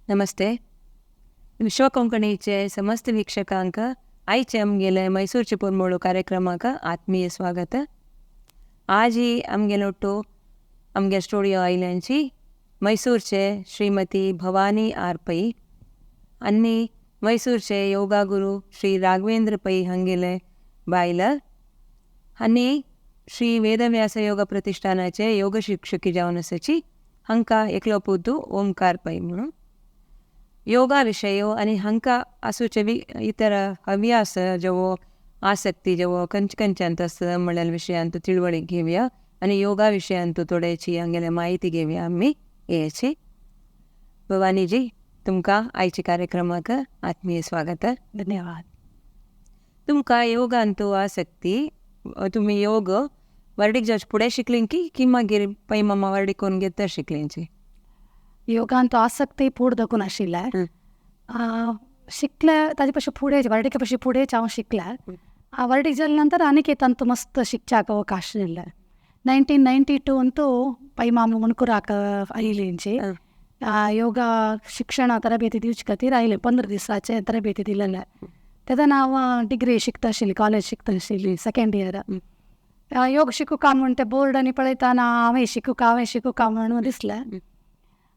नमस्ते. विश्व कोंकणीचे समस्त वीक्षकांक आयचे आमगेले मैसूरचे पोरमोळू कार्यक्रमाक आत्मीय स्वागत. आजी आमगेले ಒಟ್ಟು आमगे स्टुडियो आयल्यांची मैसूरचे श्रीमती भवानी आर पै आनी मैसूरचे योगा गुरू श्री राघवेंद्र पै हांगेले बायल आनी श्री वेदव्यास योग प्रतिष्ठानाचे योग शिक्षकी जावन आसाची. हांकां एकलो पुतू ओंकार पै म्हणून योगा विशयो आनी हांकां आसूचे इतर हव्यास जेवो आसक्ती जेवो खंयचे खंयच्यांत आसता म्हणलेल्या विशयांत तिळवळी घेवया आनी योगा विशयांत थोड्याची हांगेले माहिती घेवया आमी येची. भवानीजी, तुमकां आयच्या कार्यक्रमाक आत्मीय स्वागत. धन्यवाद. तुमकां योगांतू आसक्ती, तुमी योग वर्डीक जावचे फुडें शिकलीं की की मागीर पै मामा वर्डीक कोन्न घेत तर शिकलींची? योगांत आसक्ती पूड दकून आशिल्लें. शिकले ताजे पशी फुडें वर्डीके पशी फुडेंच हांव शिकलें. वर्डीक जाले नंतर आनीक तांतू मस्त शिकच्याक अवकाश दिल्लें. 1992 अंतू पै मामा मुणकुराक आयलींची योग शिक्षण तरಬೇತಿ दिवचे खातीर आयले. 15 दिसाचे तरಬೇತಿ दिलेले. तेन्ना हांव डिग्री शिकता आशिल्ली, कॉलेज शिकता आशिल्ली, सेकेंड इयर. योग शिकूका म्हूण ते बोर्ड आनी पळयतना हांवें शिकूका हांवें शिकूका म्हणून दिसलें.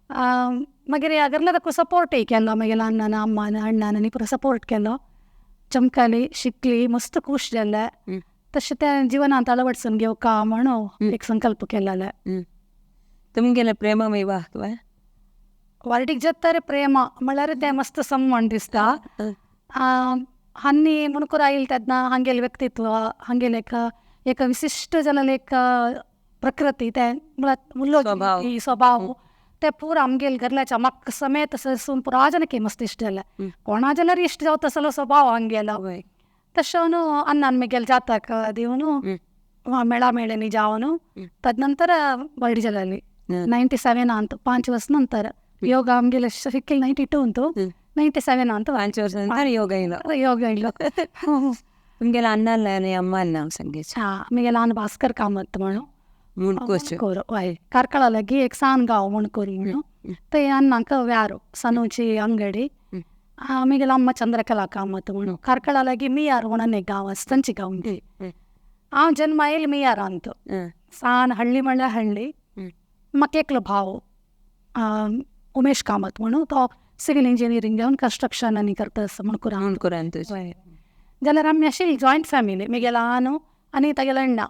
मागीर घरल्या ताका सपोर्टय केलो मागीर अण्णान अम्मान अण्णान आनी पुरो सपोर्ट केलो. चमकाली शिकली, मस्त खूश जालें. तशें तें जिवनांत अळवडसून घेवका म्हणून एक संकल्प केलेले. तुमगेलें प्रेम विवाह वार्डीक जाता प्रेम म्हळ्यार तें मस्त संबंद दिसता. हांनी मुणकूर आयल तेन्ना हांगेलें व्यक्तित्व, हांगेलें एक एक विशिश्ट जालेलें एक प्रकृती, तें म्हळ्यार स्वभाव ते पुरा आमगेले घरल्याच्या म्हाका समेत सरसून पुरा जनके मस्त इश्ट जालें. कोणा जाल्यार इश्ट जावता तसलो स्वभाव हांगेलो. तशें न्हू अण्णान म्हगेले जातक दिवन मेळा मेळ्यांनी जावन तदनंतर वर्डी जालेली 97 अंत 5 वर्स नंतर. योग आमगेले शिकले 92 अंतू 97 अंत 5 वर्स नंतर योग येयलो. योग येयलो. तुमगेले अण्णान आनी अम्मान नांव सांगेच. हां, म्हगेलो अण्णा भास्कर कामत म्हणून मुणकूर. हय, कार्कळा लागीं एक सान गांव मुणकूर म्हणून. थंय अण्णाक व्यारो सनूची अंगडी. म्हगेली अम्मा चंद्रकला कामत म्हणून कार्कळा लागीं मियार म्हणून एक गांव आसा, थंयची गांव. हांव जन्म आयल मियारांत, सान हळ्ळी म्हणल्यार हळ्ळी. म्हाका एकलो भाव उमेश कामत म्हणून, तो सिवील इंजिनियरींग घेवन कन्स्ट्रक्शन आनी करता मुणकुरांत. मुणकुरांत. जाल्यार आमी आशिल्ली जॉयंट फॅमिली. म्हगेलो आनो आनी तागेलो अण्णा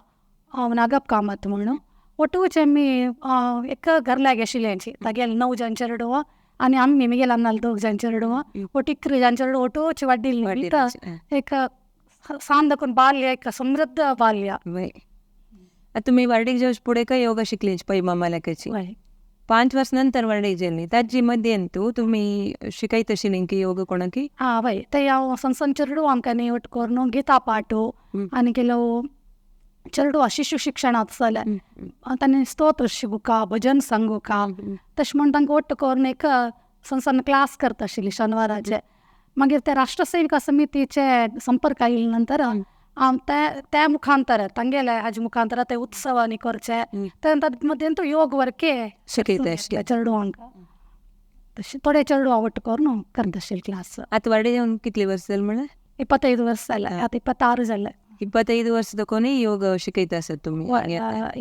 नागप कामत म्हणून. ಒಟ್ಟುಚ आमी एक घरल्यागे आशिल्ल्यांची. तागेले 9 जाण चेडवां आनी आमी म्हगेले अण्णाले 2 जाण चेडवां, ಒಟ್ಟು 11 जाण चेडवां ಒಟ್ಟುಚ वड्डिल्ली. एक सान दाखून बाल्य, एक समृद्ध बाल्य. तुमी वर्डीक जावचे फुडें काय योगा शिकलींची पै मामाल्याची? 5 वर्स नंतर वर्डीक जाली. ताजी मध्यंतू तुमी शिकयत आशिल्लीं की योग कोणाकी? हां वय, ते हांव सण सण चेडवांक आनी ಒಟ್ಟು करून गीता पाठ आनी ಕೆಲವು चेडवां शिशु शिक्षणांत जालें तांणी स्तोत्र शिकूका, भजन सांगूका, तशें म्हूण तांकां ಒಟ್ಟು करून एक सण सण क्लास करता आशिल्ली शनवाराचे. मागीर ते राष्ट्रसेविका समितीचे संपर्क आयले नंतर हांव त्या मुखांतर तांगेले हाजे मुखांतर ते उत्सव आनी करचे ते मध्यंतू योग वर्के शिकयता आशिल्ले चेडवांक. तशें थोडे चेडवां ಒಟ್ಟು करून करता आशिल्ले क्लास. आतां वर्डे जावन कितले वर्स जालें म्हळ्यार? 25 वर्स जालें आतां, 26 जालें. 25 वर्स दकून योग शिकयता आसत तुमी?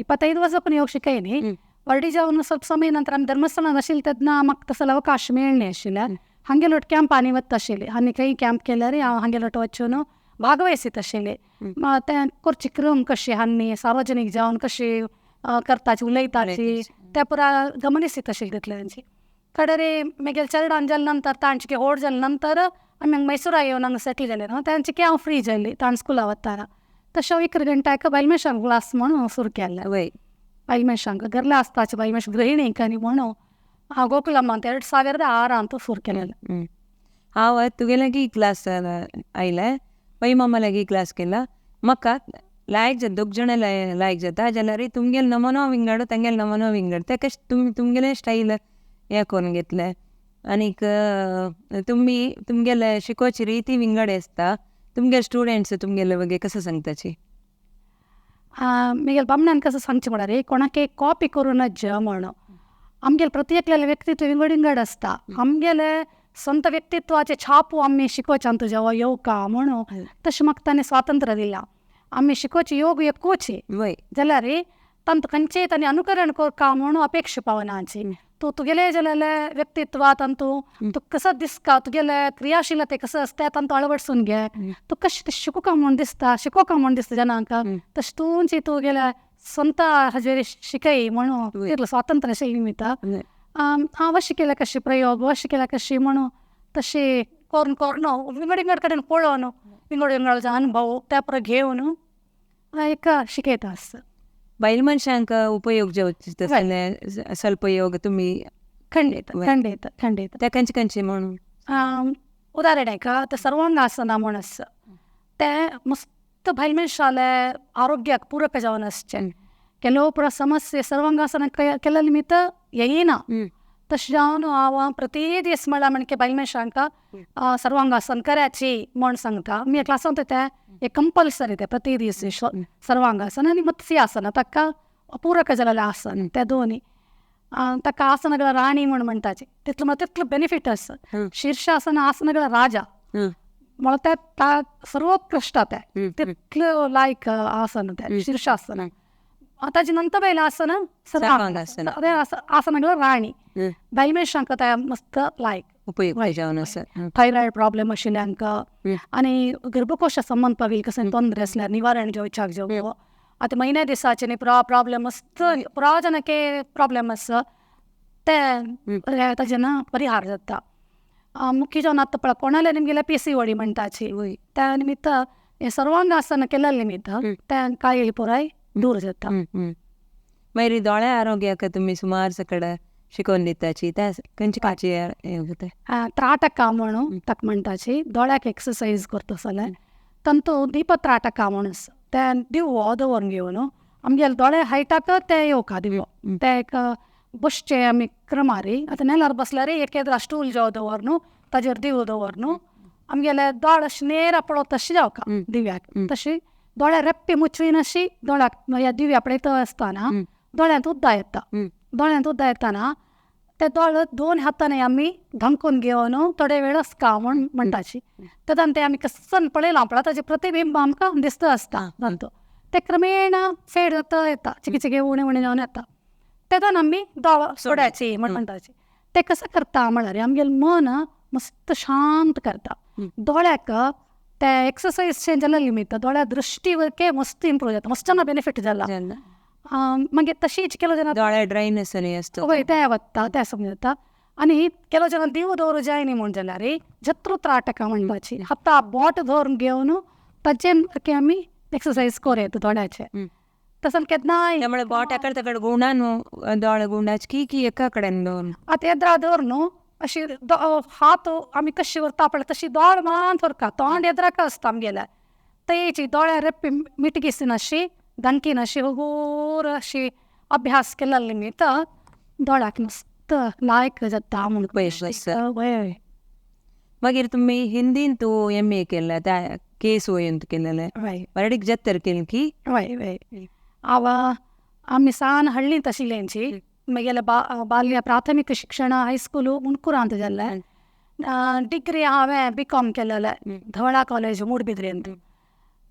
25 वर्स दकून योग शिकयनी. वर्डी जावन ಸ್ವಲ್ಪ ಸಮಯ ನಂತರ आमी धर्मस्थळांत आशिल्ले तेन्ना म्हाका तसलो अवकाश मेळ्ळें आशिल्लें. हांगेले ಒಟ್ಟು क्यांप आनी वता आशिल्ली आनी खंय क्यांप केल्यार हांव हांगेले ಒಟ್ಟು वचून भागवयसीत आशिल्ली. तें करची क्रम कशी हांणी सार्वजनीक जावन कशी करताची उलयताची ते पुरा गमनीसीत आशिल्ली तितल्यांची. कडेरी म्हगेले चेडवान जाले नंतर तांचे व्हड जाले नंतर आमी हांगा मैसुरा येवन हांगा सेटल जाले न्हू, तांचे हांव फ्री जाली ताण स्कुला वताना. तशें हांव 11 गंट्याक बायल मनशांक क्लास म्हणून सुरू केल्लें. बायल मनशांक घरले आसताचे बायल मनशां गृहिणींक आनी म्हणून हांव गोकुलम्मांत 2006 सुरू केलेलें. हांव तुगे लागीं क्लास आयलें, पै मामा लागीं क्लास केला. म्हाका लायक जाता, दोग जाणां लायक जाता जाल्यार तुमगेले नमोनो विंगड तांगेले नमोनो विंगड. ते कशें तुमगेलें स्टायल हें करून घेतलें आनीक तुमी तुमगेले शिकोवची रिती विंगड आसता. तुमगेले स्टुडंट्स तुमगेले वगे कसो सांगताची? म्हगेले बामणान कसो सांगचें म्हळ्यार कोणाक एक कॉपी करूं नज म्हणून. आमगेले प्रत्येकल्याले व्यक्तित्व विंगड विंगड आसता. आमगेले स्वंत व्यक्तित्वाचे छापू आमी शिकोवच्यान तुज्या योगा म्हणून तशें म्हाका ताणें स्वातंत्र्य दिलां. आमी शिकोवचे योग एकूच जाल्यार तांतू खंयचेय तांणी अनुकरण करका म्हणून अपेक्षा पावनाची. तूं तुगेले जाल्यार व्यक्तित्वा तांतू तूं कसो दिसता, तुगेले क्रियाशीलते कसो आसता तांतू अळवडसून घे. तूं कशें शिकूका म्हूण दिसता, शिकोवका म्हूण दिसता जनांक, तशें तूंची तुगेले स्वता हाजेर शिकय म्हणून तितलें स्वातंत्र्य अशें निमित्त हांव अशें केल्या कशें प्रयोग, अशें केल्या कशें म्हणून तशें करून करून विंगड विंगड कडेन पळोवन विंगड विंगड अनुभव त्या पर घेवन एक शिकयता आसता. बायल मनशांक उपयोग जावचे तसले स्वल्प योग तुमी खंडीत खंडीत खंडीत ते खंयचे खंयचे म्हणून उदाहरण एक ते सर्वांगासना म्हूण आसा तें मस्त बायल मनशाले आरोग्याक पूरक जावन आसचें. ಕೆಲವು ಸಮಸ್ಯೆ ಸರ್ವಾಂಗಾಸನ केल्या निमित्त येयना. तशें जावन हांव प्रति दीस म्हळ्यार म्हणके बायल मनशांक सर्वांगासन कराची म्हूण सांगता. आमी क्लासांत तें एक कंपल्सरी तें प्रति दीस सर्वांगासन आनी मत्स्यासन ताका पूरक जालेलें आसन ते दोनी ताका आसनಗಳ राणी म्हूण म्हणटाची. तितलो म्हळ्यार तितलो बेनिफीट आसा. शीर्षासन आसनಗಳ राजा म्हळ्यार तें सर्वोत्कृश्ट तें तितलो लायक आसन तें शीर्षासन. ताजे नंतर पयलें आसन सर्वांगासन आसनಗಳ राणी बायल मनशांक तें मस्त लायक उपयोग जावन आसा. थायरॉयड प्रॉब्लेम आशिल्ल्यांक आनी गर्भकोशा संबंद पावील कसलें तोंदरे आसल्यार निवारण जावच्याक जावं. आतां म्हयन्या दिसाचे न्ही प्रॉब्लेम मस्त पुरा जाणांक प्रॉब्लेम आसा ते ताजें ना परिहार जाता. मुख्य जावन आतां पळय कोणाले निमगेले PCOD म्हणटाची त्या निमित्त हें सर्वांगासन केल्या निमित्त तें कांय पुराय दूर जाता. मागीर दोळ्या आरोग्याक तुमी सुमार सकड शिकोवन दिताची त्या खंयचे खंयचे त्राटका म्हणून ताका म्हणटाची दोळ्याक एक्सरसायज करता जाल्यार तांतू दीपत्राटका म्हूण आसा तें दिवो दवरून घेवन आमगेले दोळे हायटाक तें येवका दिवो तें एक बसचें आमी क्रमारी आतां नेलार बसल्यार एक येद्रा स्टूल जो दवर ताजेर दिवो दवर आमगेले दोळ अशें नेर पळोवप तशें जावका दिव्याक. तशी दोळ्या रेप्पे मुचवीन अशी दोळ्याक ह्या दिव्या पळयता आसतना दोळ्यांत उद्दा येता. दोळ्यांत उद्दा येताना ते दोळ दोन हातांनी आमी धांकून घेवन थोडे वेळ आसका म्हूण म्हणटाची. तेन्ना तें आमी कसन पळयलां पळय ताजें प्रतिबिंब आमकां दिसता आसता तांतू ते क्रमेण फेड जाता येता चिके चिके उणें उणें जावन येता. तेन्ना आमी दोळ सोड्याची म्हूण म्हणटाची. ते कसो करता म्हळ्यार आमगेलें मन मस्त शांत करता. दोळ्याक ते एक्सरसायज जाल्या निमित्त दोळ्या दृश्टी मस्त इम्प्रूव जाता, मस्त बेनिफीट जाला. मागीर तशीच ಕೆಲವು ಜನ दोळे ड्रायनेस आसता वय तें वता तें समजता. आनी ಕೆಲವು ಜನ देव दवरू जायनी म्हूण जाल्यार जत्रू त्राटका म्हणपाची हाता बोट दवरून घेवन ताचे आमी एक्सरसायज करूं येता दोळ्याचे. तसं केन्नाय त्यामुळे बोट एकाड तकड गुंडान दोळे गुंडाच की की एका कडेन दवरून आतां येद्रा दवर न्हू अशी हात आमी कशी व्हरता पळय तशी दोळ मान व्हरका तोंड येद्राक आसता आमगेलें तेची दोळ्या रेप्पी मिटगीसन अशी दणकीन अशी हगूर अशी अभ्यास केल्ले निमित्त दोळ्याक मस्त लायक जाता म्हूण. वय मागीर तुमी हिंदीन तूं MA केल्लें त्या केस वयंत केलेलें मराठीक जत्तर केली की वय वय. हांव आमी सान हಳ್ळींत आशिल्ल्यांची म्हगेलें बाल्य प्राथमीक शिक्षण हायस्कूल मुणकुरांत जाल्लें. डिग्री हांवें BCom केलेलें धवळा कॉलेज मूडबिद्रेंत.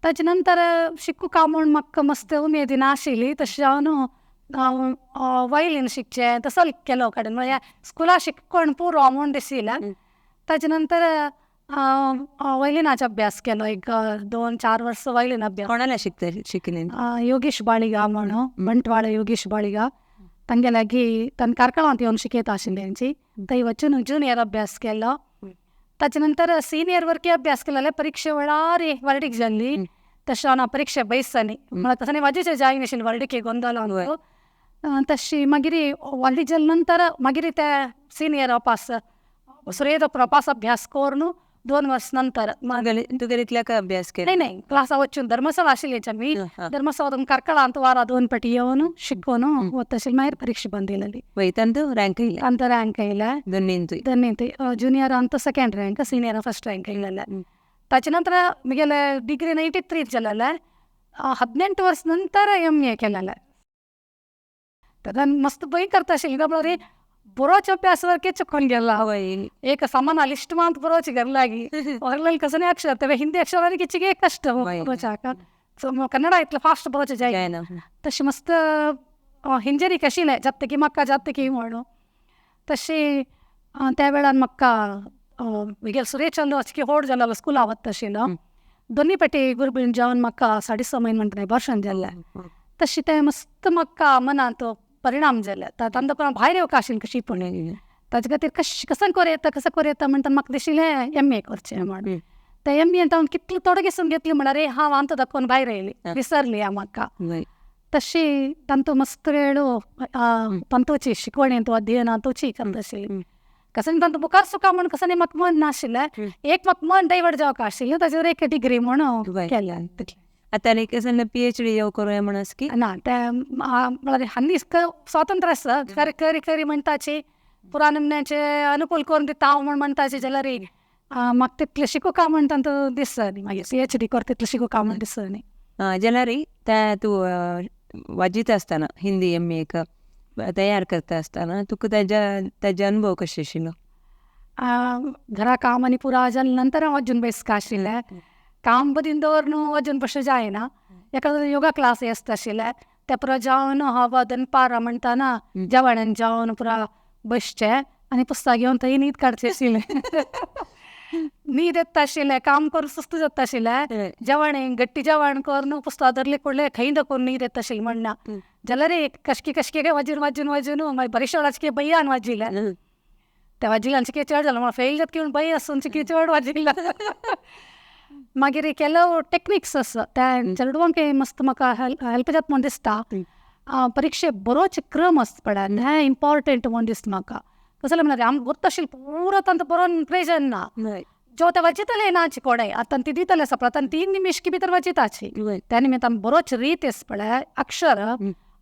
ताजे नंतर शिकूका म्हूण म्हाका मस्त उमेदीन आशिल्ली. तशें जावन हांव वयलीन शिकचें तसो केलो कडेन म्हळ्यार स्कुला शिकण पुरो म्हूण दिशिल्लें. ताजे नंतर वयलिनाचो अभ्यास केलो एक 2-4 वर्सां वयलीन अभ्यास. कोणाला शिकता शिकलें? योगेश बाळिगा म्हणून बंटवाळ योगेश बाळिगा तांगे लागीं तांणी कार्कळांत येवन शिकयता आशिल्ल्यांची थंय वचून ज्युनियर अभ्यास केलो. ताजे नंतर सिनियर वर्की अभ्यास केलेले परिक्षे वेळार वर्डीक जाल्ली तशें हांव परिक्षे बैसानी म्हळ्यार तशें वाजेचे जायन आशिल्लें वर्डीके गोंदळ तशी मागीर वर्डीक जाले नंतर मागीर ते सिनियर अपास सुरेद प्रपास अभ्यास करून 2 वर्स नंतर तुगेले इतल्याक अभ्यास केलो? नाही नाही क्लासा वचून धर्मसभा आशिल्ली आमी धर्मसभा कार्कळांत वारा 2 पटी येवन शिकोवन वता मागीर परीक्षा बंद येयलेली. वयतान रँक येयले? अंत रँक येयले दोन्हींतूय? दोन्हींतूय ज्युनियर अंत second rank senior first rank येयलेले. ताचे नंतर म्हगेले डिग्री 93 जालेले 18 वर्स नंतर MA केलेले. तेन्ना मस्त भंय करता आशिल्ली म्हळ्यार बरोच अभ्यास चुकोन गेला. एक समान ಲಿಸ್ಟ್ ಮಾತ್ ಬರೋಚ್ ಗರ್ಲಾಗಿ ಹೊರಲಲ್ಲಿ ಕಸನೇ ಅಕ್ಷರ ತವೆ ಹಿಂದಿ ಅಕ್ಷರ ಕಿಚ್ಚಿಗೆ ಕಷ್ಟ ಬರೋಚಾಕ. ಸೊ ಕನ್ನಡ ಇತ್ಲ ಫಾಸ್ಟ್ ಬರೋಚ ಜಾಯನ. तशी मस्त हिंजेरी कशी जातकी म्हाका जातकी म्हणून तशी त्या वेळार म्हाका म्हगेले सुरेश चंद्र अशें होड जालो स्कुला वता आशिल्लो दोन्ही पेटी गुरबीण जावन म्हाका 6.5 म्हयने म्हणटा भाशण जालें. तशें तें मस्त म्हाका मनांत परिणाम जाले. तांकां भायर येवंक आशिल्लें कशी पूण ताजे खातीर कशें करूं येता कसं करूं येता म्हणटा म्हाका दिशिल्लें एम ए करचें म्हणून. ते एम एन हांव कितले थोडे घेसून घेतली म्हळ्यार हांव आमकां दाखोवन भायर येयली विसरली हांव म्हाका. तशी तांचो मस्त वेळ तांतोची शिकवण अध्ययन तोची करता आशिल्ली. कसं तांचो मुखार सुका म्हण कसं न्ही म्हाका मन नाशिल्लें एक म्हाका मन डायवर्ट जावंक आशिल्लें ताचेर एक डिग्री म्हणून केलें. आतां आनी कसं PhD येव करूया म्हण आसा की ना तें म्हळ्यार हांणी स्वातंत्र्य आसा खरी खरी खरी म्हणटाची पुराणम्याचे अनुकूल करून दिता हांव म्हण म्हणटाची जाल्यार म्हाका तितलें शिकूंक म्हण तांकां दिसना मागीर PhD कर तितलें शिकूंक म्हण दिसना. जाल्यार तें तूं वाजीत आसतना हिंदी एम एक तयार करता आसतना तुका ताजे अनुभव कशें आशिल्लो? घरा काम आनी पुरा जाले नंतर हांव अजून बसका आशिल्लें. काम बदीन दवरून अजून बशें जायना. एका योगा क्लास आसता आशिल्ले ते पुरा जावन हांव दनपार म्हणटाना जेवणान जावन पुरा बसचें आनी पुस्तक घेवन थंय न्हीद काडची आशिल्लें. न्हीद येता आशिल्लें काम करून सुस्त जाता आशिल्लें जेवण गट्टी जेवण करून पुस्तक धरलें कुडलें खंय दकून न्हीद येता आशिल्ली म्हणना जाल्यार कशकी कशकी वाजून वाजून वाजून मागीर परीक्षा वेळार भंयान वाजिल्लें. ते वाजिल्ल्यान चिके चड जालें म्हणून फेल जातकी म्हूण भंय आसून चिके चड वाजिल्लें. मागीर ಕೆಲವು ಟೆಕ್ನಿಕ್ಸ್ त्या चेडवांक मस्त म्हाका हेल्प जाता म्हूण दिसता. परिक्षे बरोच क्रम आसता पळय हें इम्पॉर्टंट म्हूण दिसता म्हाका. कसलें म्हळ्यार आमकां गोत्त आशिल्लें पुरो तांकां बरोवन प्रेजन ना जो ते वाचितले ना कोणें आतां ती दितले सपळा आतां 3 निमिष भितर वाचिताची त्या निमित्तान बरोच रीत आसा पळय अक्षर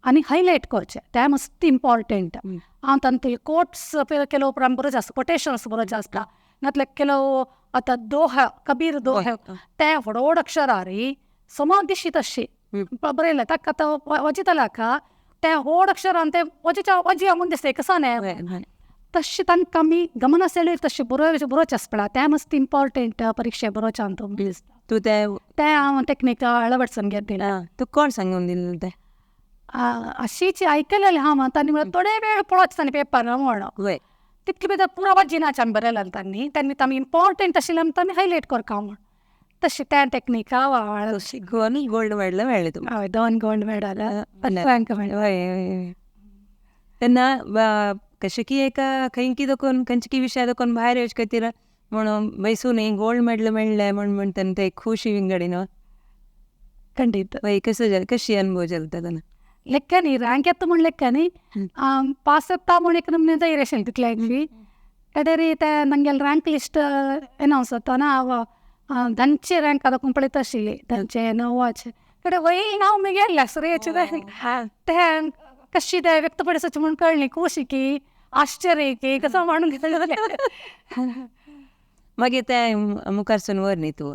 आनी हायलायट करचें तें मस्त इम्पॉर्टंट. हांव तांतूं कोट्स ಕೆಲವು उपरांत बरोच आसता कोटेशन्स बरोच आसता नातल्यार ಕೆಲವು आतां दोहा कबीर दोहा ते व्हड व्हड अक्षरां रे समा दिशी तशी बरयलें ताका आतां वाचितले हाका तें व्हड अक्षरान तें वाजिया वाजिया म्हूण दिसता कसा न्ही तशें तांकां आमी गमना सेळी तशें बरोवचें आसता पळय तें मस्त इम्पॉर्टंट परिक्षे बरोवचें आमकां दिसता. तूं तें तें हांव टॅक्नीक अळवडसून घेतलें. तुका कोण सांगून दिलें तें? अशीच आयकलेलें हांव तांणी म्हळ्यार थोडे वेळ पळोवचें तांणी पेपर म्हणून तितले भितर पुरा वाजिनाच आमी बरयलें तांणी तांणी आमी इम्पॉर्टंट आशिल्लें आमी हायलायट करता म्हूण तशें तें टॅक्नीक हांव शिकून गोल्ड मेडल मेळ्ळें तुका? हय 2 गोल्ड मेडल रँक मेळ्ळें. तेन्ना कशें की एका खंयकी दखून खंयची विशय दखून भायर येवचे खातीर म्हणून बैसून गोल्ड मेडल मेळ्ळें म्हण म्हणटा ते खुशी विंगडी न्हू. खंडीत. वय कसो जालें कशी अनुभव जालो तेन्ना? ಲೆಕ್ಕ न्ही रँक येता म्हूण ಲೆಕ್ಕ न्ही पास जाता म्हूण एक नमूने धैर्य आशिल्लें तितल्याची कडेरी ते नंगेल रँक लिस्ट एनावन्स जाताना हांव धांचे रँक दाखोवन पळयता आशिल्ली धांचे 9 कडेन वय नांव मुगेलें सुरेश तें कशी तें व्यक्तपडिसूची म्हूण कळ्ळी खोशी की आश्चर्य की कसो म्हणून मागीर तें मुखारसून व्हर न्ही तूं?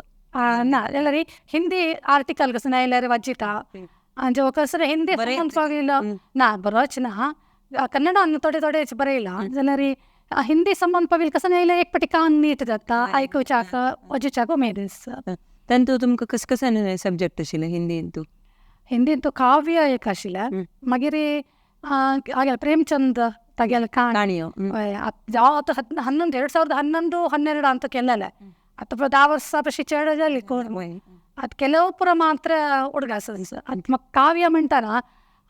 ना जाल्यार हिंदी आर्टिकल कसो आयल्यार वाचिता जो कसं हिंदी ना बरोच ना कन्नड थोडे थोडे बरयलां जाल्यार हिंदी संबंद पविल कसं येयलें एक पटी कान नीट जाता आयकुच्याक वाचुच्याक उमेद दिसता. तांतू तुमकां कस कस सब्जेक्ट आशिल्लें हिंदीन तूं? हिंदीन तूं काव्य एक आशिल्लें मागीर हागेलें प्रेमचंद तागेलें काणयो जावं आतां 11 2011 12 ಅಂತ केलेलें आतां 10 वर्सां पशी चड जाली कोण आतां ಕೆಲವು ಪುರ ಮಾತ್ರ ಹುಡುಗ ಅದು ಮ ಕಾವ್ಯ म्हणटाना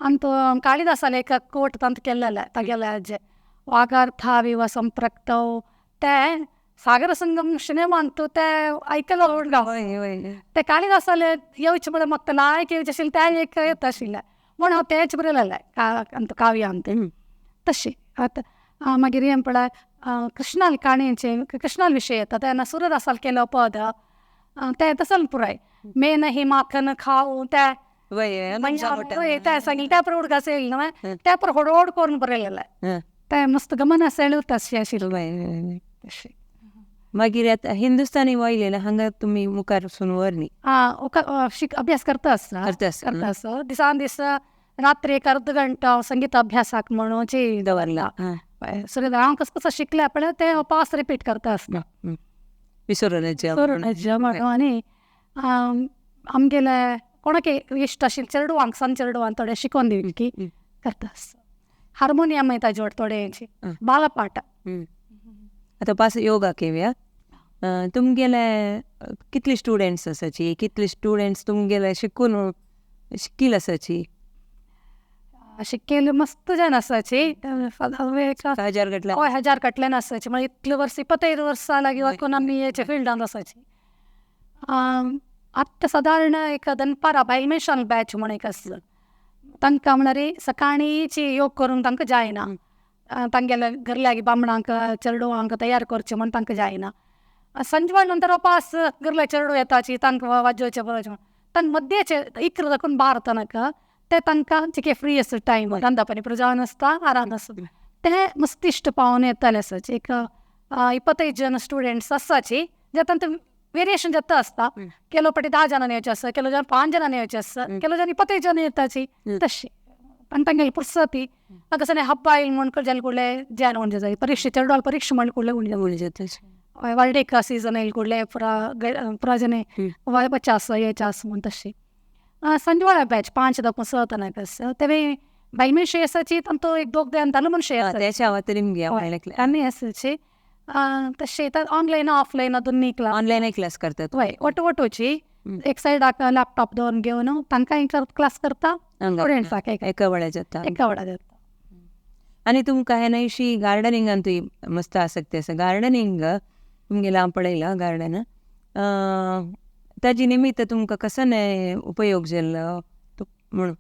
ಅಂತು ಕಾಳಿದಾಸ ಲೇಖ ಕೋಟ್ ತಂತ ಕೆಲ್ಲಲ್ಲ ತಗೆಲ್ಲ ಅಜ್ಜೆ ವಾಗಾರ್ಥಾವಿವ ಸಂಪೃಕ್ತೌ ते सागर संगम सिनेमा अंतू ते आयकलो हुडगा ते काಳಿदासाले येवचे म्हळ्यार म्हाका लायक येवचें आशिल्लें तें एक येता आशिल्लें म्हूण हांव तेंच बरयलेलें अंत काव्य अंत तशी आतां मागीर हें पळय कृष्णाल काणयेचें कृष्णाल विशय येता तेन्ना सुरदासाल केलो पद तें तसलें पुराय मे नहीं माखन खाऊ ते तें सांगलें त्या पर उडगास येयलें न्हय त्या पर होड करून बरयलेलें तें मस्त गमन सेळू तशें आशिल्लें तशें. मागीर आतां हिंदुस्तानी वयलें हांगा तुमी मुखार वसून व्हर न्ही? आं अभ्यास करता आसता करता आसता दिसान दीस रात्री एक अर्द घंटो हांव संगीत अभ्यासाक म्हणून दवरला. सगळें हांव कसं कसं शिकलें पळय तें हांव पास रिपीट करता आसता. विसरूनच म्हणून आनी आमगेले कोणाक इश्ट आशिल्ले चेडवांक सान चेडवांक थोडे शिकोवन दिवं की करता आसता. हार्मोनियम ताजे वाट थोडे बालपाठ. आतां पास योगा घेवया. तुमगेले कितली स्टुडंट्स आसाची, कितली स्टुडंट्स तुमगेले शिकून शिकील आसाची? शिकेल मस्त जन आसाची. हजार गटल्यान? हय, 1000 गटल्यान आसाची. म्हळ्यार इतले वर्स 25 वर्सां लागीं वचून आमी हेचे फिल्डांत आसाची. आतां सादारण एक दनपारां बायल मनशांक बॅच म्हूण एक आसता. तांकां म्हळ्यार सकाळींची योग करूंक तांकां जायना, तांगेले घरा लागीं बामणांक चेडवांक तयार करचें म्हूण तांकां जायना. सांजवेळ नंतर पास घरले चेडूं येताची तांकां वाजोवचें बरोवचें म्हूण तांकां मद्येचे 11 दाखून 12 तनक ते तांकां चिके फ्री आसता टायम, रांदपानी पुरो जावन आसता, आराम आसता, ते मस्त इश्ट पावून येताले आसाचे. एक 25 जन स्टुडंट्स आसाची, जे तांकां वेरिएशन जाता आसता. ಕೆಲವು ಪटी 10 ಜನ येवचे आसता, ಕೆಲವು जन 5 जणांनी येवचे आसता, ಕೆಲವು जन 25 जन येताची. तशी आनी तांगेली पुर्सती कसं हब्बा येयल म्हूण जाले ಕೂಡಲೇ ಜಾಯ್ನ್ ಉಂಡು जाय, परीक्षೆ चेडवाल परीक्षೆ ಮಾಡಿ ಕೂಡಲೇ ಉಂಡು जाता. वर्डेक सीजन येयल ಕೂಡಲೇ ಪುರಾ ಪುರಾ जने बच्चा येचे आसा म्हूण. तशी संजवाळा बॅच 5 दाखून 6 तनक आसा. तेवे बायल मनशां आसाची तांचो एक दोग दादलो मनशां आसा आमी आसाची. तशें ऑनलायन ऑफलायन दोन्ही क्लास. ऑनलायन क्लास करतात? हय, वट वटोची एक सायडाक लॅपटॉप दवरून घेवन तांकां क्लास करता, स्टुडंट्साक एका वेळार जाता. एका वेळार जाता. आनी तुमकां हें न्हयशी गार्डनिंगांतूय मस्त आसक्ती आसा. गार्डनिंग तुमगेलें हांव पळयलां गार्डन, ताजी निमित्त तुमकां कसो उपयोग जाल्लो म्हणून?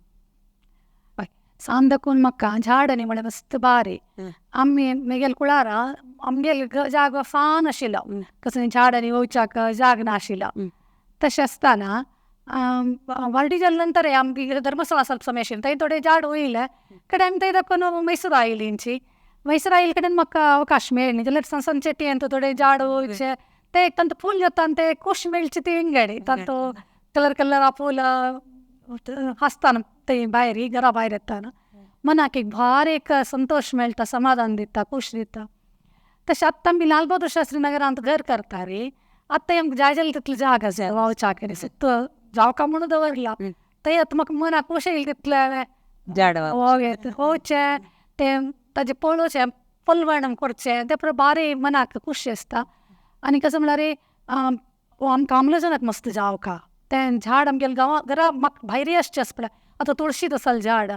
हय, सान दाखून म्हाका झाड न्ही म्हळ्यार मस्त बारी. आमी म्हगेले कुळारा आमगेले जागो सान आशिल्लो, कसलें झाड आनी वोवच्याक जाग नाशिल्लो. तशें आसतना वार्डी जाले नंतर आमगे धर्मस्थळा ಸ್ವಲ್ಪ ಸಮಯ आशिल्लें, थंय थोडे झाड वयले कडेन आमी थंय दाखोवन मैसूर आयलींची. मैसूर आयले कडेन म्हाका अवकाश मेळ्ळी जाल्यार सण सण चेटयेंत थोडे झाड वयचे ते एक तांकां फूल जाता आनी ते खूश मेळचे ती विंगडी तांचो कलर कलर आ फूल आसता थंय भायर घरा भायर येताना मनाक एक भारी एक संतोश मेळटा, समाधान दिता, खूश दिता. तशें आतां आमी लाल बहादूर शास्त्री नगरांत घर करता रे, आतां आमकां जाय जाल्यार तितली जाग आसा वावच्याक जावका म्हणून दवरला. थंय आतां म्हाका मनाक खूश येयलें तितलें झाड वचचें तें ताजें पळोवचें पलवण करचें तें पुरो बारी मनाक खूश आसता. आनी कसो म्हळ्यार आमकां आमलोजनाक मस्त जावका तें झाड आमगेल्या गांवा घरा म्हाका भायरी आसचें आसता पळय, आतां तुळशीत आसलें झाड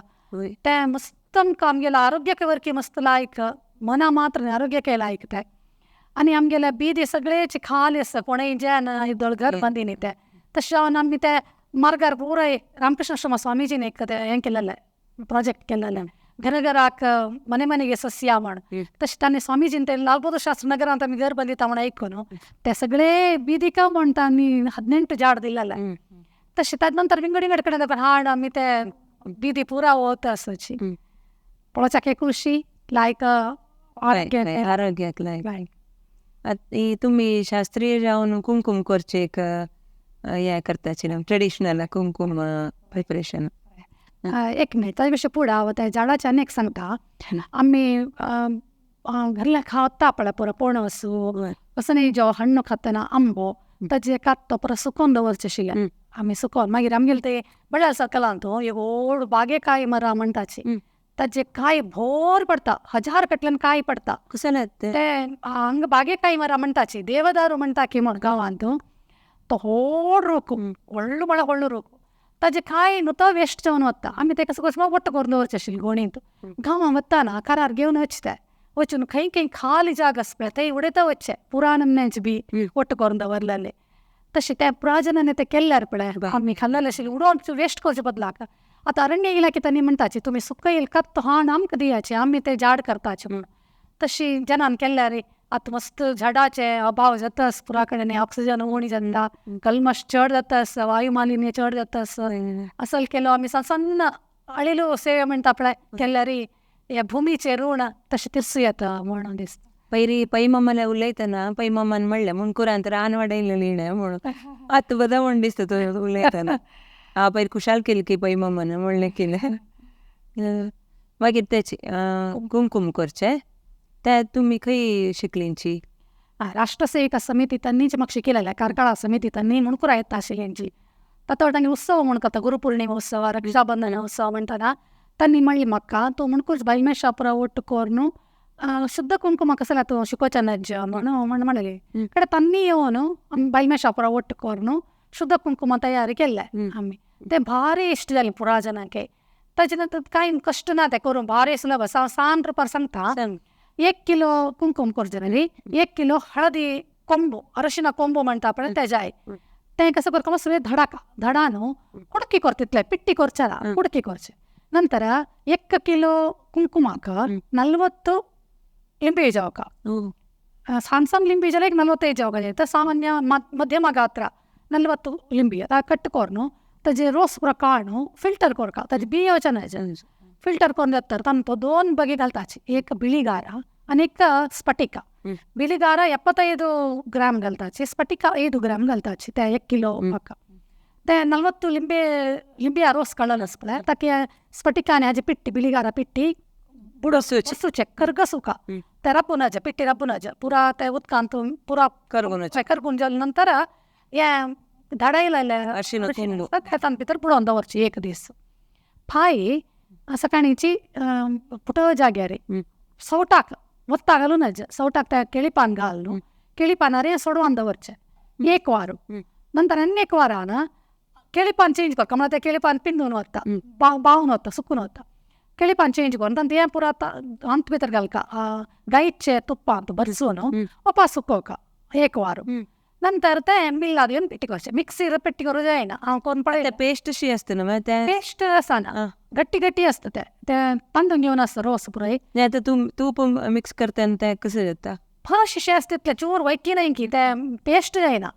तें मस्त आमकां आमगेल्या आरोग्याक वरकी मस्त लायक, मना मात्र न्ही आरोग्याकय लायक तें. आनी आमगेले बिदी सगळेच खाली आसता, कोणूय जेन येदोळ घर बांदी न्ही तें. तशें जावन आमी ते मार्गार पुराय रामकृष्ण आश्रम स्वामीजीन एक तें हें केलेलें प्रोजेक्ट केलेलें, घर घराक मने मनेगे सस्या म्हण. तशें तांणी स्वामीजीन ते लाल बहादूर शास्त्री नगरांत आमी घर बांदिता म्हण आयकून ते सगळे बिदिका म्हण तांणी 18 झाड दिलेलें. तशें ताजे नंतर विंगड विंगड कडेन हाड आमी ते बिदी पुरा वता आसाची. पळोवच्याक खुशी लायक आरोग्याक लायक. आतां तुमी शास्त्रीय जावन कुमकुम करचें एक हें करताची ट्रेडिशनल कुमकुम प्रिपरेशन. एक मिनिट, ताजे पेक्षा फुडें हांव त्या झाडाचें आनी एक सांगता. आमी घरल्या खाता पळय पुरो पणस कसो न्ही जो हण्ण खातना आंबो ताजे कात्तो पुरो सुकोवन दवरचें आशिल्लें आमी सुकोवन. मागीर आमगेले ते बडाल सर्कलांत एक व्हड बागेकाय मरा म्हणटाची, ताजे कांय भोर पडटा, 1000 कटल्यान कांय पडटा. ते हांगा बागेकाय मरा म्हणटाची, देवदारू म्हणटा की म्हण गांवांत, तो व्हड रूख, व्हडलो म्हळ्यार व्हडलो रूख, ताजे कांय न्हू तो वेस्ट जावन वता. आमी तेका सगळें वट्ट करून दवरचें आशिल्लें गोणींत. गांवां वतना कारार घेवन वचचें ते, वचून खंय खंय खाली जाग आसा पळय थंय उडयता वचचें, पुराण बी वट्ट करून दवरलेले. तशें त्या पुराजनांनी तें केल्यार पळय आमी खाल्लेलें आशिल्लें उडोवन वेस्ट करचे बदलाक. आतां अरण्य इलाखे तांणी म्हणटाचे तुमी सुकयल कत्तो हाण आमकां दियाचे, आमी ते झाड करताचे म्हूण. तशी जनान केल्यार आतां मस्त झाडाचे अभाव जाता पुरा कडेन, ऑक्सिजन उणी जाता, कल्मश चड जाता आसा, वायु मालिन्य चड जाता आसा. असल केलो आमी सन्न अळिलो सेवे म्हणटा पळय केल्यार ह्या भुमीचें ऋण तशें तिरसू येता म्हणून दिसता. पयरी पै मामाले उलयतना पै मामान म्हणलें मुणकुरांत रान वाडयलें म्हणून आतां बरें म्हण दिसता तुवें उलयतना. हांव पयर खुशाल केली की पै मामान म्हणलें कितें. मागीर तेचे कुमकुम करचे ते तुमी खंय शिकलींची? राष्ट्रसेविका समिती त्यांनीच म्हाका शिकयलेलें. कार्कळा समिती त्यांनी मुणकुरा येता आशिल्ली. तातो तांगे उत्सव म्हण करता, गुरुपौर्णिमा उत्सव, रक्षाबंधन उत्सव म्हणटना तांणी म्हणली म्हाका तूं म्हणकूच बायलमेशापुरा ಒಟ್ಟು ಕೋರ್ನು ಶುದ್ಧ ಕುಂಕುಮ ಕಸಲ ತूं शिकोवचें नाज्य म्हणून म्हणलें. कडेन तांणी येवन बायलमेशापुरा ಒಟ್ಟು ಕೋರ್ನು ಶುದ್ಧ ಕುಂಕುಮ तयारी केल्लें आमी. तें भारी इश्ट जालें पुरा जनांके. ताजे नंतर कांय कश्ट ना तें करूं, भारी सुलभ आसा. हांव सान रुपार सांगता. 1 किलो कुंकुम करचें न्ही, 1 किलो हळदी ಕೊಂಬು, ಅರಶಿನ ಕೊಂಬು म्हणटा पळय तेजाय तें कसं करता मातशें धडाका धडा न्हू कुडकी करता तितले पिट्टी करचें ना, कुडकी करचें. ನಂತರ 1 ಕಿಲೋ ಕುಂಕುಮಕ್ಕೆ 40 ಲಿಂಬೆ ಜಾವಕ, ಸಣ್ಣ ಸಣ್ಣ ಲಿಂಬೆ ಜಲ 45 ಜಾವಕ, ಸಾಮಾನ್ಯ ಮಧ್ಯಮ ಗಾತ್ರ 40 ಲಿಂಬಿ ಕಟ್ಟುಕೋರ್ನು ताजे रोस पुरो काडून फिल्टर करका, ताजे बियो ಚೆನ್ನಾಗಿ फिल्टर करून जाता. तांतो 2 बगे घालताची, एक ಬಿಳಿಗಾರ आनी एक स्फटिका. ಬಿಳಿಗಾರ 75 ಗ್ರಾಮ್ घालताची, स्फटिका 5 ग्राम घालताची त्या 1 किलो म्हाका. ते 40 लिंबे लिंबिया रोस काडलेलो आसा पळय ताका स्फटिका आनी हाजी पिट्टी बिಳಿಗಾರ पिट्टी बुडोवचें, करगसूका ते रब्बूनाचे पिट्टी रब्बूनाचे पुरा ते उदकांत पुरा करगून जाले नंतर हें धाडायलेलें तातूंत भितर बुडोवन दवरचें 1 दीस. फाय सकाळींची पुट जाग्यार सवटाक वत्ता घालूं नज, सवटाक त्या केळीपान घालून केळीपानार हें सोडोवन दवरचें 1 वार. नंतर आनी 1 वारान केळीपान चेंज करता, म्हळ्यार तें केळीपान पिंदून वता, बावून वता, सुकून वता. केळीपान चेंज करून तांतूं हें पुरा हात भितर घालका गायचें तुप्पांत भरसून वापस सुकोवका 1 वार. नंतर तें मिल्लात घेवन पिट्टी करचें, मिक्सीर पिट्टी करूं जायना. हांव करून पळयलें. पेस्ट अशी आसता न्हू तें? पेस्ट आसना, गट्टी गट्टी आसता तें, तें तांदूळ घेवन आसता रोस पुराय. आतां तूं तूप मिक्स करता आनी तें कशें जाता? फश अशें आसता तितलें चूर वैकी न्हय की तें पेस्ट जायना,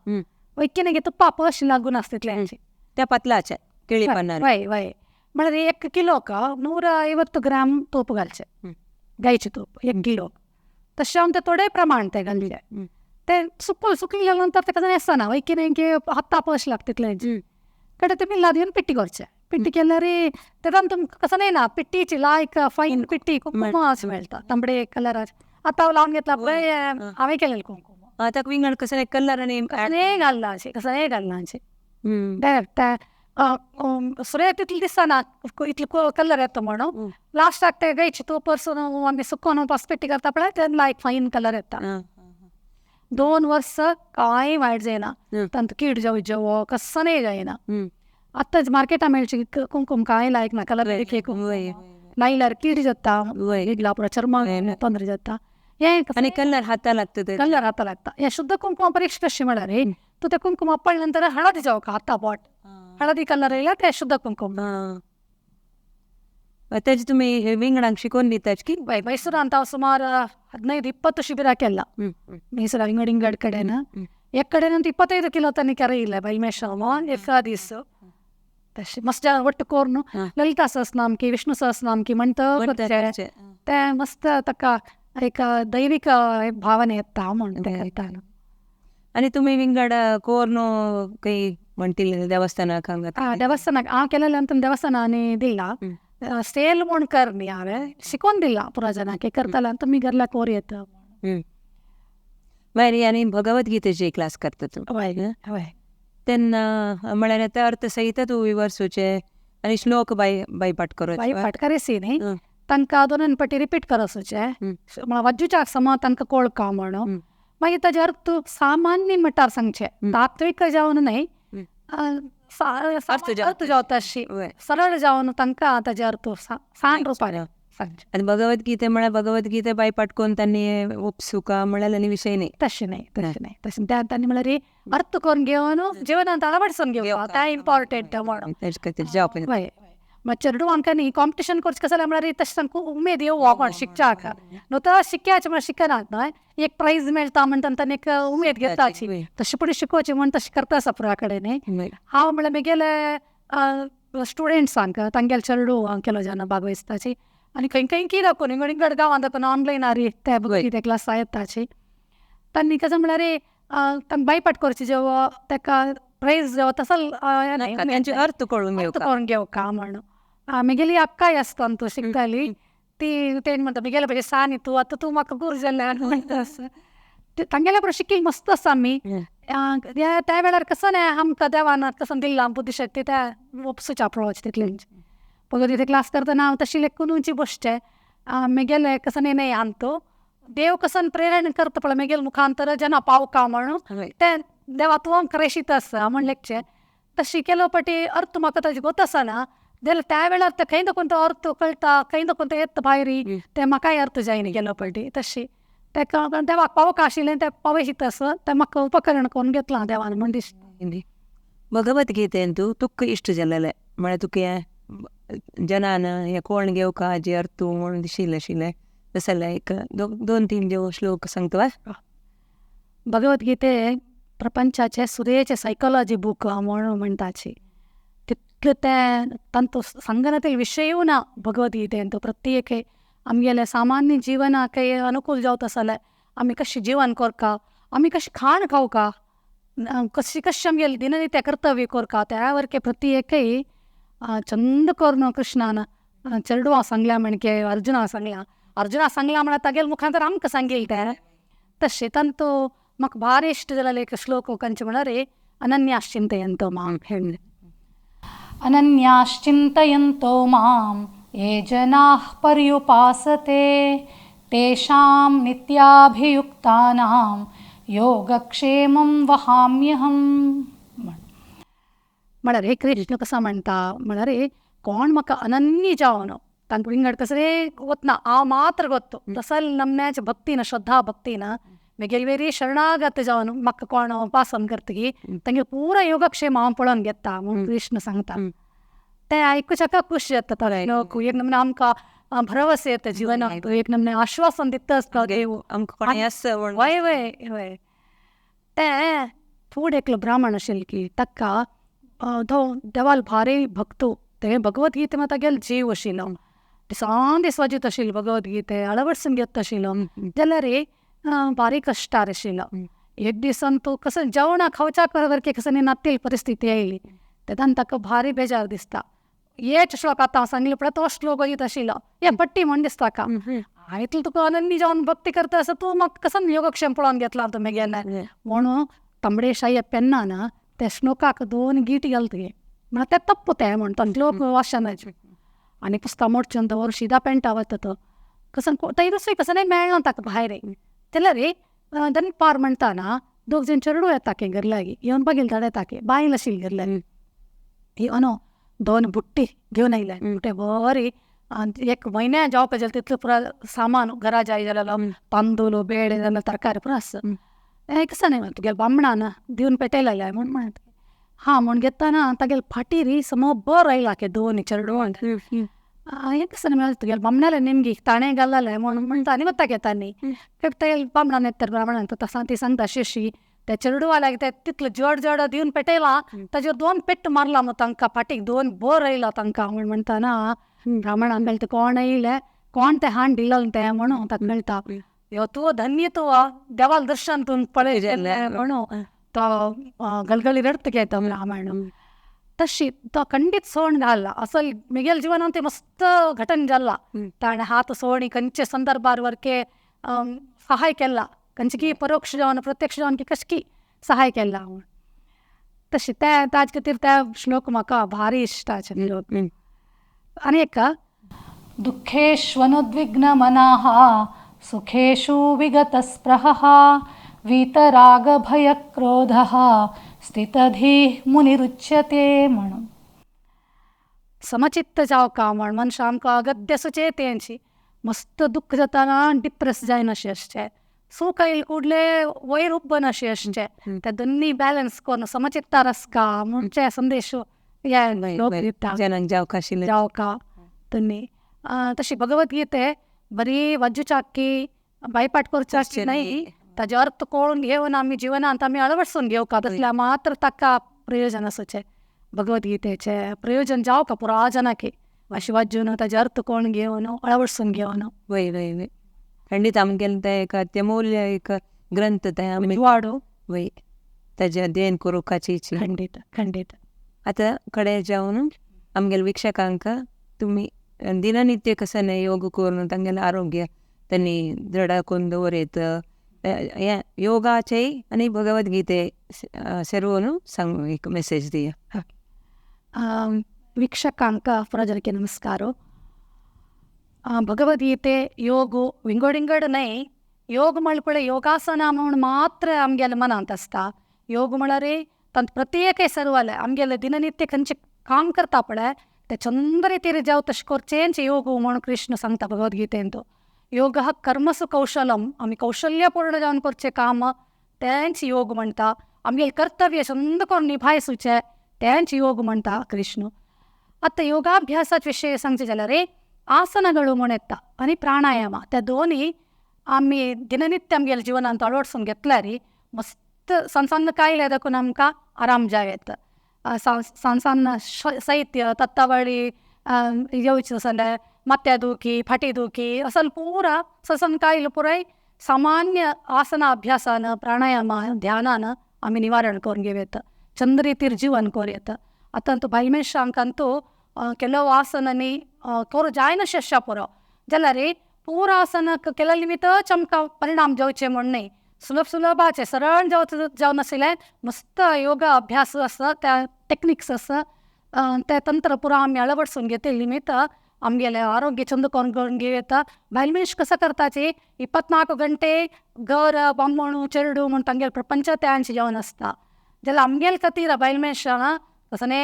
वैकी न्हय की तुप्पा पश लागून आसता तितलें. त्या पातलाचें केळी पानार? वय वय. म्हळ्यार 1 किलोक 150 ग्राम तूप घालचें, गायचें तूप 1 किलोक. तशें हांव तें थोडें प्रमाण तें घालचें. तें सुकलें नंतर तेका आसना वैकी न्हय की हाता पश लागता तितलें. कडेन तें मिल्लात घेवन पिट्टी करचें. पिट्टी केल्यार तें तुमकां कसो न्हय ना पिट्टीची लायक फायन पिट्टी कुंकुम अशें मेळटा तांबडे कलराचें. आतां हांव लावन घेतला पळय हांवें केलेलें कुंकुम. ताका विंगड कसलें कलर आनी कसलेंय घालना अशें, कसलेंय घालना अशें. ते सुर्या तितलें दिसना इतलो कलर येता म्हणून. लास्टाक ते गायचें तूप परसून आमी सुकोवन पास पिट्टी करता पळय तेन्ना लायक फायन कलर येता. 2 वर्स कांय वायट जायना, तांतूं कीड जावं जेवो कसलेंय जायना. आतांच मार्केटां मेळची कुंकुम कांय लायक ना, कलर लायल्यार कीड जाता, इडला चर्मा तोंदरे जाता. हें आनी कलर हाता लागता, कलर हाता लागता. हें शुद्ध कुंकुम परीक्षा कशी म्हळ्यार तूं तें कुंकुम पडले नंतर हळदी जावका हाता बोट हळदी कलर येयल्यार तें शुद्ध कुंकुम. तेजे तुमी विंगडांक शिकोवन दितात की? वय, मैसुरांत हांव सुमार 15-20 शिबिरां केला मैसूरा विंगड विंगड कडेन. एक कडेन 25 किलो तांणी केरयलें बायलमेशाम एका दीस. तशें मस्त ಒಟ್ಟು ಕೋರ್ನು ಲಲಿತಾ ಸಹಸ್ರನಾಮಕಿ ವಿಷ್ಣು ಸಹಸ್ರನಾಮಕಿ म्हणटा तें मस्त ताका एक दैविक भावने येता म्हण तें घालता. आनी तुमी विंगड कोर्नु खंय म्हणतील देवस्थानाक हांगा? देवस्थानाक हांव केलेलें अंत देवस्थानांनी दिला सेल म्हूण कर न्ही, हांवें शिकोवन दिलां पुरा जनांक करतालें आनी तुमी घरल्या कोर येता. मागीर आनी भगवद्गीतेची क्लास करता तूं? हय हय. तेन्ना म्हळ्यार आतां अर्थ सहित तूं विवर्सुचें आनी श्लोक बायपाट करप? बायपाट करेसी न्ही, तांकां 2 पटी रिपीट करसूचें म्हळ्यार वाजूच्या समा तांकां कोळका म्हणून. मागीर ताजे अर्थ सामान्य मटार सांगचें, तात्विक जावन न्हय, अर्थ जावता अशी सरळ जावन तांकां ताजे अर्थ सान रुपार सांगचें. आनी भगवद्गीते म्हळ्यार भगवद्गीते बायपाट करून तांणी उपसुका म्हळ्यार आनी विशय न्ही? तशें न्हय, तशें न्हय, तशें तांणी म्हळ्यार अर्थ करून घेवन जिवनांत अळवडसून घेवप तें इम्पॉर्टंट म्हणून. तेजे खातीर जावप. हय, मागीर चेडवांक न्ही कॉम्पिटिशन करचें कशें जाल्यार म्हळ्यार तशें सामको उमेद येवप म्हण शिकच्याक न्हू तर शिकयाचें म्हळ्यार शिकनात न्हय, एक प्रायज मेळटा म्हण तांकां एक उमेद घेताची तशें पूण शिकोवचें म्हण तशें करता आसा पुरा कडेन न्ही. हांव म्हळ्यार म्हगेले स्टुडंट्सांक तांगेले चेडूं हांव केलो जाणा भागवयताची आनी खंय खंय की दाखोवन विंगड विंगड गांवांत दाखोवन ऑनलायन आरी ते ते क्लास येताची. तांणी कशें म्हळ्यार तांकां बायपाट करची जेव ताका प्रायज जेव तसो अर्थ कळून करून घेवका म्हणून. म्हगेली अक्काय आसता तूं शिकताली ती तेणी म्हणटा म्हगेले भशेन सान तूं आतां तूं म्हाका गुरू जालें म्हणटा तांगेल्या बरोबर शिकील मस्त आसा आमी. त्या वेळार कसो न्ही आमकां देवान कसो दिल्ला बुद्धिशक्ती त्या वपसूच्या पळोवचें तितलेंच. भगवद्गीते क्लास करतना हांव तशी लेखून बसचें म्हगेलें कसो न्ही न्ही आमतो देव कसन प्रेरणा करता पळय म्हगेले मुखांतर जना पावका म्हणून तें देवा तूं आमकां रेशीत आसा म्हण लेखचें. तशी केलो पटी अर्थ म्हाका ताजी गोत आसना जाल्यार त्या वेळार तें खंय दाखोवन तो अर्थ कळटा खंय दाखोवन तो येता भायर तें म्हाकाय अर्थ जायना गेलो पटी तशी तेका देवाक पावका आशिल्लें तें पावयशीत आसा तें म्हाका उपकरण करून घेतलां देवान म्हण दिसता. भगवद्गीतेंतु तुका इश्ट जालेलें म्हळ्यार तुका हें जनान हें कोण घेवका हाजी अर्थ म्हणून दिशिल्लें आशिल्लें तशें जाल्यार एक दोन तीन ज्यो श्लोक सांगता वा. भगवद्गीते प्रपंचाचे सुरेचे सायकोलॉजी बूक म्हणून म्हणटाची तितलें तें तांतू सांगना विशयूय ना भगवद्गीतेंत. प्रत्येक आमगेले सामान्य जिवनाक अनुकूल जावता जाल्यार आमी कशें जीवन करका, आमी कशें खाण खावका, कशी कशें आमगेलें दिननित्य कर्तव्य करका त्या वरके प्रत्येकय चंद करून कृष्णान चेडवां सांगल्या म्हणके अर्जुना सांगल्या, अर्जुना सांगल्या म्हळ्यार तागेले मुखांतर आमकां सांगील तें. तशें तांतू म्हाका भारी इश्ट जालें एक श्लोक खंयचें म्हळ्यार अनन्याश्चिंतयन्तो मां हें. अनन्याश्चिन्तयन्तो मां ये जनाः पर्युपासते तेषां नित्याभियुक्तानां योगक्षेमं वहाम्यहं. म्हळ्यार हे कृष्ण कसो म्हणटा म्हळ्यार कोण म्हाका अनन्य जावन तांकां विंगड कसले वतना हांव मात्र गोत्तो तसल नमन्याचे भक्तीन श्रद्धा भक्तीन म्हगेले वेरी शरणागत जावन म्हाका कोण उपासन करतकी तांगे पुरो योगक्षेम हांव पळोवन घेता म्हूण कृष्ण सांगता. तें आयकुच्याका खूश जाता लोक एक नमूने आमकां भरवस येता जिवनाक, एक नमूने आश्वासन दिता आसता देव आमकां. वय वय वय तें फुडें एकलो ब्राह्मण आशिल्लो की ताका तो देवाल भारी भक्तो तें भगवद्गीते मात तागेलो जीव आशिल्लो दिसान दीस वाजयत आशिल्लो भगवद्गीते अळवडसून घेता आशिल्लो जाल्यार भारी कश्टार आशिल्लो. एक दिसान तो कसो जेवणां खावच्या वरके कसो नातील परिस्थिती आयली तेन्ना ताका भारी बेजार दिसता. एक श्लोक आतां हांव सांगलें पळय तो श्लोक वयत आशिल्लो हे पट्टी म्हण दिसता ताका इतलें तुका अनन्य जावन भक्ती करता आसा तूं म्हाका कसो योगक्षेम पळोवन घेतला तूं म्हगेलें म्हणून तांबडेशाही पेन्नान त्या श्लोकाक दोन गीट घालता म्हळ्यार तें तप्प तें म्हण तो श्लोक वाचनाचें आनी पुस्तकां मोडचें दवर शिदा पेंटा वता तो कसो थंय दुसरें कसो मेळना ताका भायर जाल्यार दनपार म्हणटा ना दोग जाण चेडूं येता की घर लागीं येवन बगेल धाड येता की बायल आशिल्ली घर लागीं येवन दोन बुट्टी घेवन आयले बुट्टे बरी एक म्हयन्या जावपा जाल्यार तितलें पुरो सामान घरा जाय जाल्यार तांदूळ बेड जाल्यार तरकारी पुरो आसा. हें कसो न्ही तुगेल्या बामणान दिवन पेटयलेलें म्हूण म्हणटा हां म्हूण घेतना तागेले फाटीर समो बर आयला की दोन चेडवां हें कसो न्ही तुगेल्या बामणाले नेमकी ताणें घाललेलें म्हूण म्हणटा आनी वता घेता न्ही तागेल्या बामणान येता ब्राह्मणान तसां ती सांगता अशी अशी त्या चेडवा लागीं तें तितलें जड जड दिवन पेटयलां ताजेर दोन पेट्ट मारला मग तांकां फाटीक दोन बर आयला तांकां म्हूण म्हणटाना ब्राह्मणान मेळटा कोण येयलें कोण तें हाण दिलें तें म्हणून ताका मेळटा यो तूं धन्य तूं देवाल दर्शन तूं पळय म्हणून तो गलगली रडत घेता ब्राह्मण. तशी तो खंडीत सोण घालला असल म्हगेल्या जिवनांत तें मस्त घटन जाल्ला ताणें हात सोणी खंयचे संदर्भार वरके सहाय केला खंयचे की परोक्ष जावन प्रत्यक्ष जावन की कशें की सहाय केला म्हूण तशें तें ताजे खातीर त्या श्लोक म्हाका भारी इश्टाचे श्लोक. आनी एक दुःखेष्वनुद्विग्नमनाः सुखेषु विगतस्पृहः वीतरागभयक्रोधः स्थितधीः मुनिरुच्यते म्हणून. समचित्त जावका म्हण मनशां आमकां अगत्य सुचेतेंची मस्त दुख्ख जाताना डिप्रेस जायनाशें आसचें, सूख आयले कुडले वयर उब्बनाशें आसचें, ते दोन्नी बॅलन्स करून समचित्तार आसका म्हणचे संदेश हे श्लोक दिता जनांक जावका आशिल्लें जावका दोन्नी. तशी भगवद्गीते बरी वाचुचाकी बायपाट करचाकी न्हय ताजो अर्थ कळून घेवन आमी जिवनांत आमी अळवडसून घेवका तसल्या मात्र ताका प्रयोजन आसूचें भगवद्गीतेचें प्रयोजन जावका पुरा जनाकी अशें वाचून ताजो अर्थ कळून घेवन अळवडसून घेवन. वय वय वय खंडीत आमगेलें तें एक अत्यमूल्य एक ग्रंथ तें आमी वाडो वय ताजें अध्ययन करुपाची खंडीत खंडीत. आतां कडेन जावन आमगेल्या वीक्षकांक तुमी दिननित्य कसं योग करून तांगेलें आरोग्य त्यांनी दृढ करून दवरयत हें योगाचेय आनी भगवद्गीते सर्वनु सांग एक मेसेज दिया. ವೀಕ್ಷಕಾಂಕ ಪುರಜನಕ್ಕೆ ನಮಸ್ಕಾರ. ಭಗವದ್ಗೀತೆ ಯೋಗ ವಿಂಗಡಿಂಗಡ್ ನೈ ಯೋಗ ಮಳ್ಪಳೆ ಯೋಗಾಸನ म्हूण ಮಾತ್ರ आमगेले मनांत आसता. योग म्हळ्यार तांत प्रत्येक सर्वाले आमगेले दिननित्य खंयचें काम करता पळय ते चंद रितीर जावं तशें करचेंच योग म्हूण कृष्ण सांगता भगवद्गीतेंत. योग कर्मसु कौशलम, आमी कौशल्यपूर्ण जावन करचें काम तेंच योग म्हणटा. आमगेलें कर्तव्य चंद करून निभायसूचें तेंच योग म्हणटा कृष्ण. आतां योगाभ्यासाचे विशय सांगचें जाल्यार आसनಗಳು म्हूण येता आनी प्राणायाम त्या दोनी आमी दिननित्य आमगेल्या जिवनांत अळवडसून घेतल्यार मस्त सण सण्ण कायले दाखून आमकां आराम जावं येता. सण सण्ण शैत्य तत्तावळी येवचें जाल्यार माथ्या दुखी फाटी दुखी असले पुरा सण कायल पुराय सामान्य आसना अभ्यासान प्राणायामान ध्यानान आमी निवारण करून घेवं येता. चंद रितीर जीवन करूं येता. आतां तूं बायल मनशांक ಕೆಲವು आसनांनी करूं जायनाशें पुरो जाल्यार पुरा आसन केल्या निमित्तच आमकां परिणाम जावचे म्हूण न्हय, सुलभ सुलभाचे सरळ जावन आशिल्लें मस्त योगा अभ्यास आसा त्या टॅक्निक्स आसा ते तंत्र पुरा आमी अळवडसून घेतिल्ले निमित्त आमगेलें आरोग्य चंद करून घेवं येता. बायल मनीस कसो करताची 24 ಗಂಟೆ घर बामणू चेरडू म्हूण तांगेलें प्रपंच तेंच जावन आसता. जाल्यार आमगेले खातीर बायल मनशां तसने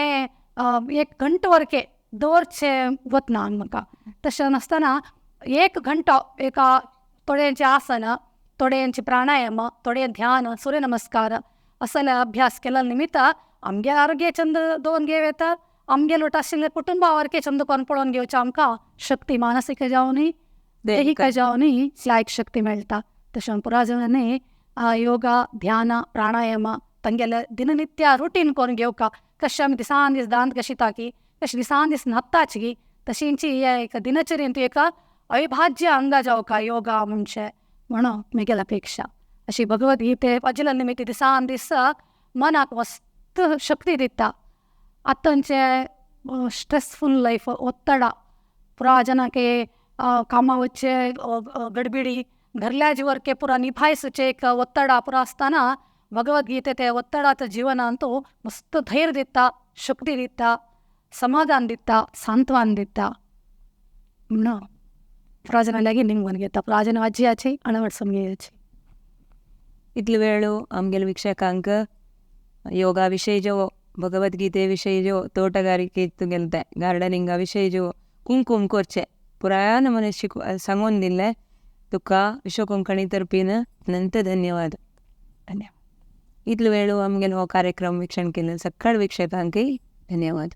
एक घंटो वरके दवरचें वतना म्हाका तशें नासतना एक घंटो एका थोड्यांचें आसन, थोड्यांचें प्राणायाम, थोडे ध्यान, सूर्य नमस्कार असले अभ्यास केल्या निमित्त आमगे आरोग्य चंद दवरून घेवं येता. आमगेले वटा आशिल्ले कुटुंबा वरके चंद करून पळोवन घेवचें आमकां शक्ती मानसीक जावनी दैहिक जावनी लायक शक्ती मेळटा. तशें पुरा जाणांनी योगा ध्यान प्राणायाम तांगेले दिननित्य रुटीन करून घेवका. कशें आमी दिसान दीस दांत घशिता की तशें दिसान दीस न्हाताच की तशींची एक दिनचर्येंत एक अविभाज्य अंग जावका योगा म्हणजे म्हणून म्हगेली अपेक्षा. अशी भगवद्गीते वाचिल्ल्या निमित्त दिसान दीस मनाक मस्त शक्ती दिता. आतांचे स्ट्रेसफूल लायफ ಒತ್ತಡ ಪುರಾ ಜನಕ್ಕೆ कामा वच्चे गडबिडी घरल्या जिवरके पुरा निभायसूचे एक ಒತ್ತಡ ಪುರಾ आसतना ಭಗವದ್ಗೀತೆ ते ಒತ್ತಡಾದ ಜೀವನ ಅಂತೂ ಮಸ್ತ್ ಧೈರ್ಯ ದಿತ್ತ, ಶಕ್ತಿ ದಿತ್ತ, ಸಮಾಧಾನ ದಿತ್ತ, ಸಾಂತ್ವನ ದಿತ್ತ म्हणून प्राजनालागी निंगून घेता. प्राजन वाचयाची अणवडसून घेयाची. इतले वेळ आमगेले वीक्षकांक योगा विशय जो भगवद्गीते विशय जो तोटगारिके तुगेले गार्डनिंगा विशय जो कुंकुम करचे पुराय नमुने सांगून दिल्लें तुका विश्व कोंकणी तर्फीन अनंत धन्यवाद. धन्यवाद. इतलो वेळ आमगेलो हो कार्यक्रम वीक्षण केल्ले सगळ्या वीक्षकांकय धन्यवाद.